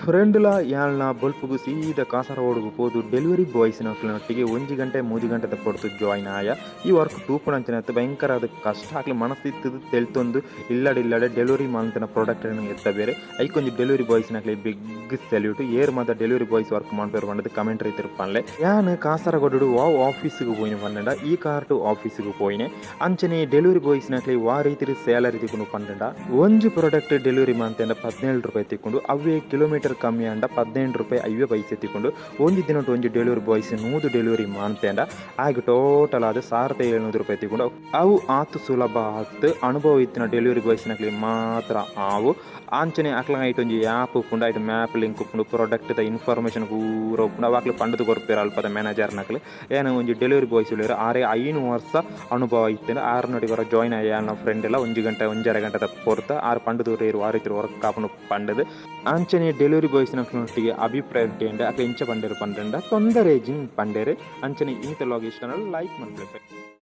ಫ್ರೆಂಡ್ಲ ಯಾನ್ಲ ಬೊಲ್ಪುಗು ಸೀದ ಕಾಸರಗೋಡುಗು ಪೋದು ಡೆಲಿವರಿ ಬಾಯ್ಸ್ ನಕ್ಲೆನೊಟ್ಟಿಗೆ ಒಂಜಿ ಗಂಟೆ ಮೂಜಿ ಗಂಟೆದ ಪೊರ್ತು ಜಾಯಿನ್ ಆಯ. ಈ ವರ್ಕ್ ತೂಪುನಂಚಿನ ಭಯಂಕರ ಆದ್ ಕಷ್ಟ. ಅಕ್ಲೆ ಮನಸ್ಥಿತಿ ತೆಲ್ತೊಂದು ಇಲ್ಲಡ್ ಇಲ್ಲಡೆ ಡೆಲಿವರಿ ಮಲ್ತಿನ ಪ್ರಾಡಕ್ಟ್ ನ್ ಎತ್ತಬೆರ್. ಐಕೊಂಜಿ ಡೆಲಿವರಿ ಬಾಯ್ಸ್ ನಕ್ಲೆ ಬಿಗ್ ಸಲ್ಯೂಟ್. ಏರ್ ಮಾತ ಡೆಲಿವರಿ ಬಾಯ್ಸ್ ವರ್ಕ್ ಮನ್ಪುವೆರ್ ಪಂಡುದು ಕಮೆಂಟ್ ರೀತಿಡ್ ಪನ್ಲೆ. ಯಾನ್ ಕಾಸರಗೋಡು ವಾ ಆಫೀಸ್ ಗ್ ಪೋಯಿನ ಪಂಡ ಈ ಕಾರ್ಟ್ ಆಫೀಸ್ ಗ್ ಪೋಯಿನೆ. ಅಂಚನೆ ಡೆಲಿವರಿ ಬಾಯ್ಸ್ ನಕ್ಲೆ ವಾ ರೀತಿಡ್ ಸ್ಯಾಲರಿ ತಿಕ್ಕುಂಡು ಪಂಡ ಒಂಜಿ ಪ್ರಾಡಕ್ಟ್ ಡೆಲಿವರಿ ಮಂತಂಡ 17 ರೂಪಾಯಿ ತಿಕ್ಕುಂಡು. ಅವ್ವೆ ಕಿಲೋಮೀಟರ್ ಕಮ್ಮಿ ಆಂಡ 18 ರೂಪಾಯಿ 50 ಪೈಸೆ ತಿಕ್ಕುಂಡು. ಒಂಜಿ ದಿನಟ್ ಒಂಜಿ ಡೆಲಿವರಿ ಬಾಯ್ಸ್ 100 ಡೆಲಿವರಿ ಮಂತಂಡ ಆಗ್ ಟೋಟಲ್ ಆದ್ 1700 ರೂಪಾಯಿ ತಿಕ್ಕುಂಡು. ಅವು ಆತ್ ಸುಲಭ ಆತ್ ಅನುಭವ ಇತ್ತಿನ ಡೆಲಿವರಿ ಬಾಯ್ಸ್ ನಕ್ಲೆ ಮಾತ್ರ ಆವು. ಅಂಚನೆ ಅಕ್ಲ ಐಟ್ ಒಂಜಿ ಆ್ಯಪ್ ಉಪ್ಪುಂಡು, ಐಟ್ ಮ್ಯಾಪ್ ಲಿಂಕ್ ಉಪ್ಪುಂಡು, ಪ್ರಾಡಕ್ಟ್ ದ ಇನ್ಫಾರ್ಮೇಶನ್ ಪೂರ ಉಪ್ಪುಂಡು. ಅವು ಅಕ್ಲೆ ಪಂಡುದು ಕೊರ್ಪೆರ್ ಅಲ್ಪದ ಮ್ಯಾನೇಜರ್ ನಕುಲು. ಏನ ಒಂಜಿ ಡೆಲಿವರಿ ಬಾಯ್ಸ್ ಉಲ್ಲೆರ್, ಆರೆ 5 ವರ್ಷ ಅನುಭವ ಇತ್ತಿನ ಆರ್ನೊಟ್ಟಿಗೆ ಒರ ಜಾಯಿನ್ ಆಯೆ ಯಾನ ಫ್ರೆಂಡ್ ಲ ಒಂಜಿ ಗಂಟೆ ಒಂಜರೆ ಗಂಟೆದ ಪೊರ್ತು ಆರ್ ಪಂಡುದು ಕೊರಿಯೆರ್ ವಾ ರೀತಿಡ್ ವರ್ಕ್ ಆಪುಂಡು ಪಂಡುದು. ಅಂಚನೆ ಡೆಲಿವರಿ ಬಾಯ್ಸ್ ನಕ್ಲೆನೊಟ್ಟಿಗೆ ಅಭಿಪ್ರಾಯ ಕೇಂಡೆ ಅಕ್ಲೆ ಎಂಚ ಪಂಡೆರ್ ಪಂಡಂಡ ತೊಂದರೆ ಇಜ್ಜಿ ಪಂಡೆರ್. ಅಂಚನೆ ಇನಿತ ವ್ಲಾಗ್ ಇಷ್ಟ ಆಂಡ ಲೈಕ್ ಮನ್ಪುಲೆ.